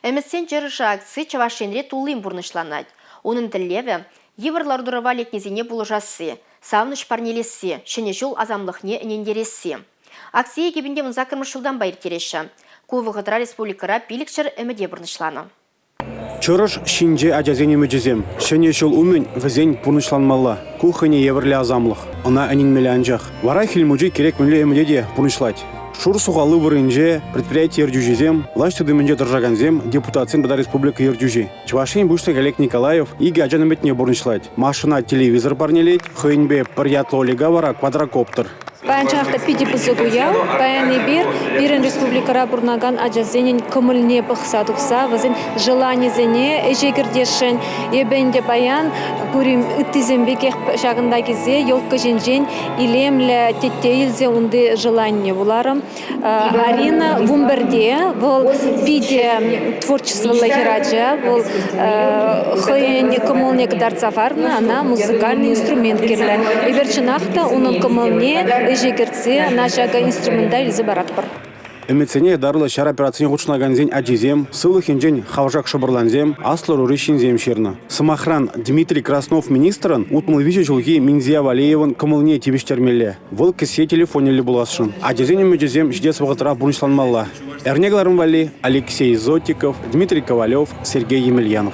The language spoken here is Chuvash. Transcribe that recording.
Ӗмӗтсен чӑрӑшӗ акци Чӑваш Енре туллин пурнӑҫланать. Унӑн тӗллевӗ – йывӑр лару-тӑрӑва лекнисене пулӑшасси, савӑнӑҫ парнелесси, Ҫӗнӗ ҫул асамлӑхне ӗнентересси. Акцие 2018 ҫултанпа ирттереҫҫӗ. Ку вӑхӑтра республикӑра 500 ӗмӗте пурнӑҫланӑ. Чӑрӑш ҫинче ачасен ӗмӗчӗсем. Ҫӗнӗ ҫул умӗн вӗсен пурнӑҫланмалла. Ку хӑйне евӗрлӗ асамлӑх. Ӑна ӗненмелле анчах. Вара Хӗл Мучи кирек мӗнле ӗмӗте те пурнӑҫлать. Шур сухалли вырӑнӗнче предприяти ертӳҫисем, влаҫ тытӑмӗнче тӑрӑшакансем, депутатсем тата республика ертӳҫи. Чӑваш Ен Пуҫлӑхӗ Олег Николаев икӗ ачан ӗмӗтне пурнӑҫлать. Машӑна телевизор парнелет, хӑйӗнпе пӗр ятлӑ Олега вара квадрокоптер. Паян чӑнах та питӗ пысӑк уяв. Паян эпир пирӗн республикӑра пурӑнакан ачасенӗн кӑмӑлне пӑхса тухса вӗсен желанисене ӗҫе кӗртесшӗн. Эпӗ ӗнтӗ паян пурин ыттисем пекех ҫакӑнта килсе елка ҫинчен илемлӗ тетте илсе унти желание вуларӑм. Арина вунпӗрте, вӑл питӗ творчествӑллӑ хӗрача, вӑл хӑйӗн кӑмӑлне кӑтартса хӑварнӑ, ӑна музыкальный инструмент кирлӗ. Эпир чӑнах та унӑн кӑмӑлне ӗҫе кӗртсе ӑна ҫакӑ инструмента илсе паратпӑр. Ӗмӗтсене ятарлӑ ҫар операцине хутшӑнакансен ачисем, сывлӑх енчен хавшак шӑпӑрлансем, аслӑ ӑрури ҫынсем ҫырнӑ. Сӑмахран, Дмитрий Краснов министрӑн 63 ҫулхи Минзия Валеевӑн кӑмӑлне тивӗҫтермелле. Вӑл кӗсье телефонӗллӗ пуласшӑн. Ачасен ӗмӗчӗсем ҫитес вӑхӑтра пурнӑҫланмалла. Эрне кӑларӑм валли Алексей Зотиков, Дмитрий Ковалев, Сергей Емельянов.